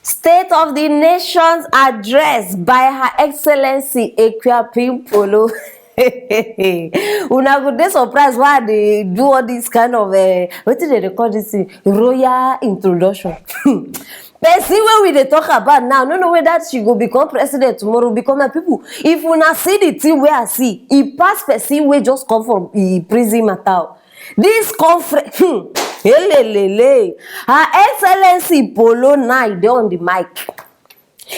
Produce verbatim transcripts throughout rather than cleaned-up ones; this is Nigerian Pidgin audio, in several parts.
State of the Nation's address by Her Excellency Equiapin Polo. Una go dey surprised why I dey do all this kind of uh, wetin dem dey call this thing, royal introduction. Person wey we dey talk about now, no know whether she go become president tomorrow. Because, my people, if una see the thing wey I see, e pass person wey just come from e prison matter o. This conference, hmm, elelele. Her Excellency Polo now dey on the mic.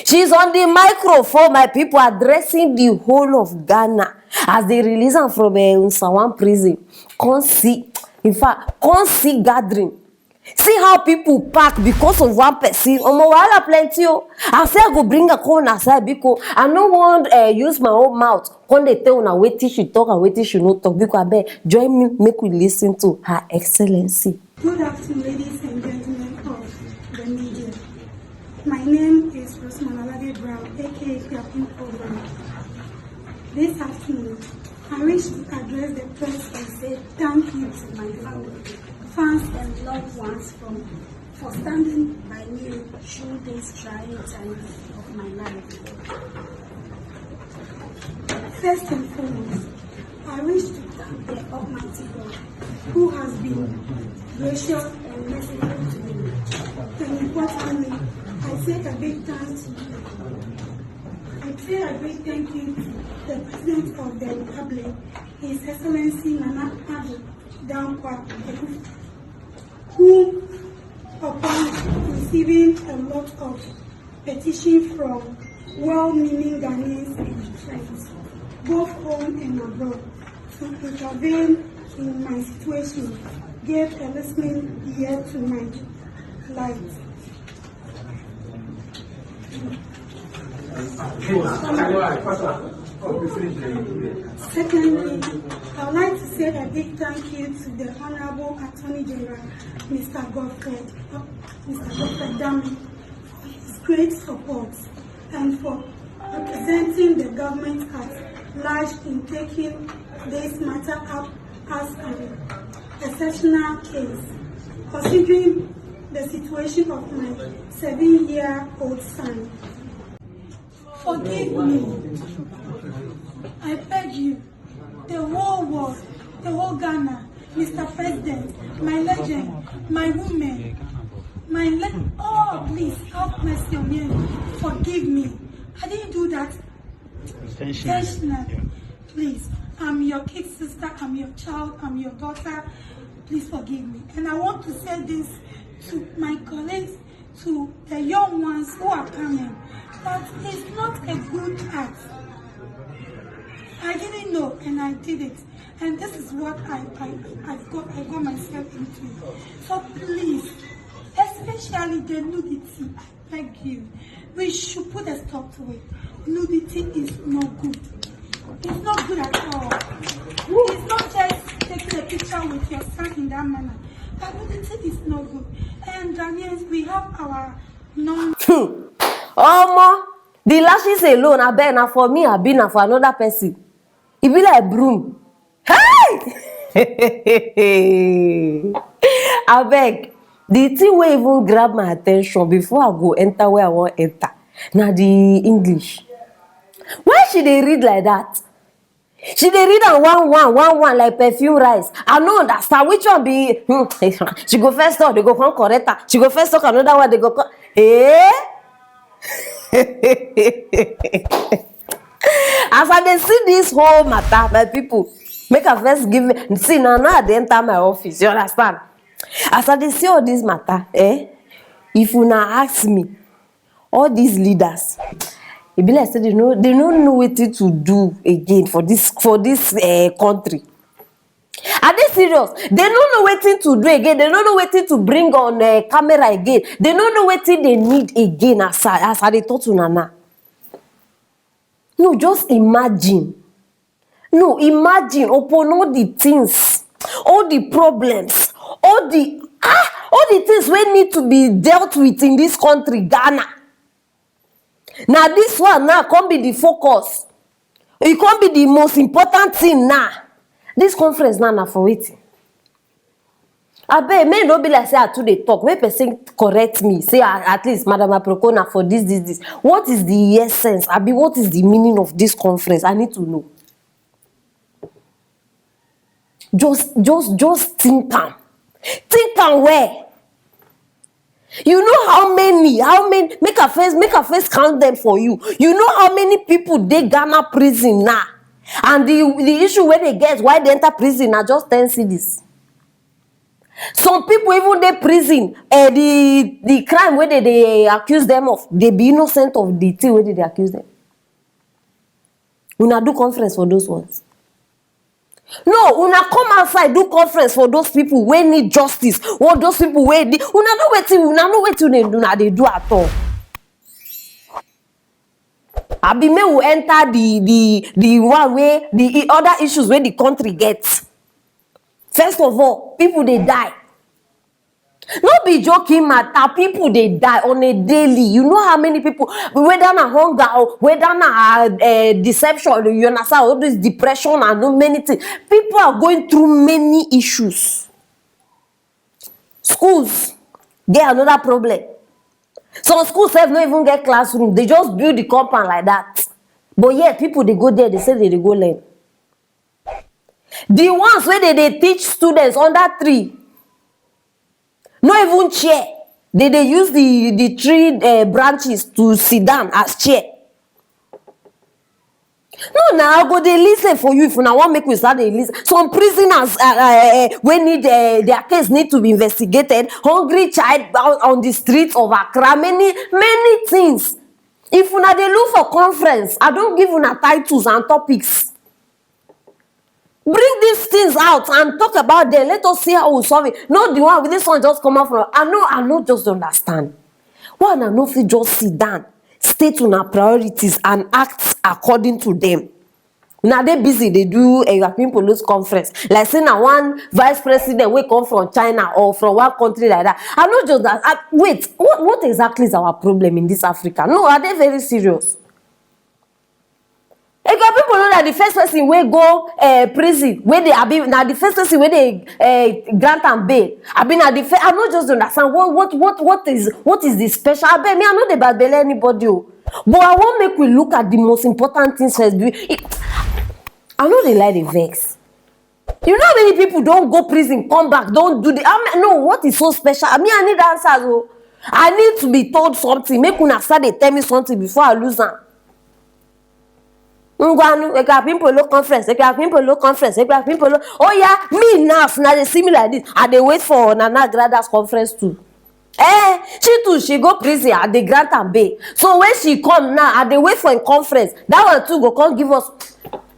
She's on the microphone, my people, addressing the whole of Ghana as they release am from uh, Nsawam prison. Come see, in fact, come see gathering. See how people pack because of one person. Omo, wahala plenty o. I say I go bring a come outside because I no wan uh, use my own mouth come dey tell una wetin she talk and wetin she no talk. Because abeg, join me, make we listen to Her Excellency. Good afternoon, ladies and gentlemen of the media. My name is Rosemond Alade Brown, A K A Piapin Program. This afternoon, I wish to address the press and say thank you to my family, fans, and loved ones from for standing by me through these trying times of my life. First and foremost, I wish to thank the Almighty God who has been gracious and merciful to me. And importantly, I say a big thanks to you. I say a big thank you to the President of the Republic, His Excellency Nana Addo Dankwa Akufo-Addo, who, upon receiving a lot of petition from well-meaning Ghanaians and friends, both home and abroad, to intervene in my situation, gave a listening ear to my plight. Secondly, I'd like to say a big thank you to the Honorable Attorney General, Mister Godfred, Mister Godfred Dame, for his great support and for representing the government at large in taking this matter up as an exceptional case, considering the situation of my seven-year-old son. Forgive me. I beg you, the whole world, the whole Ghana, Mister President, my legend, my women, my le- oh, please have mercy on me. Forgive me. I didn't do that intentionally. Please, I'm your kid sister, I'm your child, I'm your daughter. Please forgive me. And I want to say this to my colleagues, to the young ones who are coming, that it's not a good act. I didn't know, and I did it. And this is what I, I, I got I got myself into. So please, especially the nudity, I beg you, we should put a stop to it. Nudity is not good. It's not good at all. It's not just taking a picture with your son in that manner. But nudity is not good. And Ghanaians, we have our norm. Omo, the lashes alone, abeg, na for me, abi na for another person? E be like broom. Hey! Abeg, the thing wey even grab my attention before I go enter where I wan enter na the English. Why she dey read like that? She dey read am one one one one like perfume rice. I no understand which one be hmm, she go first talk, they go come correct her. She go first talk another one, they go come. Eh? As I dey see this whole matter, my people, make I first give me see na now I dey enter my office. You understand? As I dey see all this matter, eh? If una ask me, all these leaders, e be like say they no they no know wetin to do again for this for this uh, country. Are they serious? They no know wetin to do again. They no know wetin to bring on uh, camera again. They no know wetin they need again as I as I dey talk to una now. No, just imagine. No, imagine upon all the things, all the problems, all the ah, all the things wey need to be dealt with in this country, Ghana. Na this one now come be the focus. E come be the most important thing now. This conference now na for wetin? Abeg, make e no be like say I too dey talk, make person correct me, say, ah, at least Madam Aproko, na for this, this, this. What is the essence, abi what is the meaning of this conference? I need to know. Just, just, just think am. Think am well. You know how many, how many, make I first, make I first count them for you. You know how many people dey Ghana prison now? And the, the issue wey they get, why they enter prison, na just ten cedis. Some people even dey prison, eh, the, the crime wey they dey accuse them of, they be innocent of the thing wey they dey accuse them. Una do conference for those ones? No, una come outside do conference for those people wey need justice, or those people wey dey, una know wetin, una know wetin una dey do at all. Abi make we enter the, the, the one wey, the i- other issues wey the country get. First of all, people dey die. No be joking matter, people dey die on a daily. You know how many people, whether na hunger or whether na, uh, deception, you understand, all this depression and so many things. People are going through many issues. Schools get another problem. Some schools sef no even get classroom. They just build the compound like that. But yet, people dey go there, they say they dey go learn. The ones wey they dey teach students under tree, no even chair. They dey use the, the tree, uh, branches to sit down as chair. No, now I go dey listen for you if una wan make we start dey listen. Some prisoners, uh, uh, uh, wey need, uh, their case need to be investigated. Hungry child on, on the streets of Accra. Many, many things. If una dey look for conference, I don give una titles and topics. Bring these things out and talk about them. Let us see how we solve it. No, the one with this one just come out from. I know, I know, just understand. Why una no fit just sit down, state una priorities and act according to them? Una dey busy dey do, eh, European Police conference. Like say na one vice president wey come from China or from one country like that. I no just that. I, wait, what, what exactly is our problem in this Africa? No, are they very serious? If your people know that the first person wey go, eh, prison, wey they abi, na the first person wey they, eh, grant am bail. Abi na the first, I no just understand what, what, what, what is, what is the special? Abeg, me, I no dey bad belle anybody o. But I wan make we look at the most important things first. Be-, it, I no dey like the vex. You know how many people don go prison, come back, don do the, I mean, no, what is so special? Me, I need answers o. I need to be told something. Make una start dey tell me something before I lose am. Ngwanu, Ekpe Akinpolo conference, Ekpe Akinpolo conference, Ekpe Akinpolo. Oh yeah, me now, if una dey see me like this, I dey wait for Nana Agradas conference too. Eh, she too, she go prison, I dey grant am bail. So when she come now, I dey wait for im conference. That one too go come give us.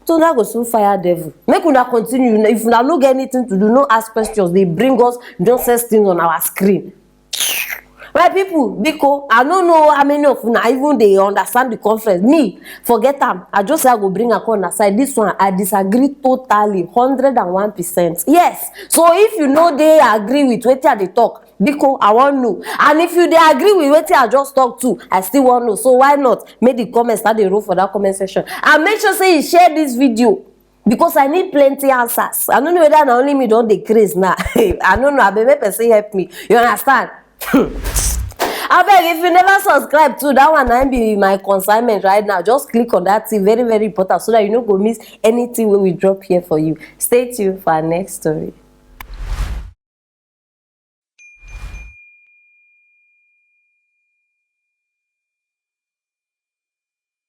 So that go soon fire devil. Make una continue. If una no get anything to do, no ask questions. They bring us nonsense things on our screen. My people, biko, I no know how many of una even dey understand the conference. Me, forget am. I just say I go bring am come una side. This one, I disagree totally, hundred and one percent. Yes. So if you no dey agree with wetin I dey talk, biko, I wan know. And if you dey agree with wetin I just talk too, I still wan know. So why not make the comments start dey roll for that comment section? And make sure say you share this video. Because I need plenty answers. I no know whether na only me don dey craze now. I no know, abeg make person help me. You understand? Abeg, if you never subscribe too, that one na be my consignment right now. Just click on that thing, very, very important, so that you no go miss anything wey we drop here for you. Stay tuned for our next story.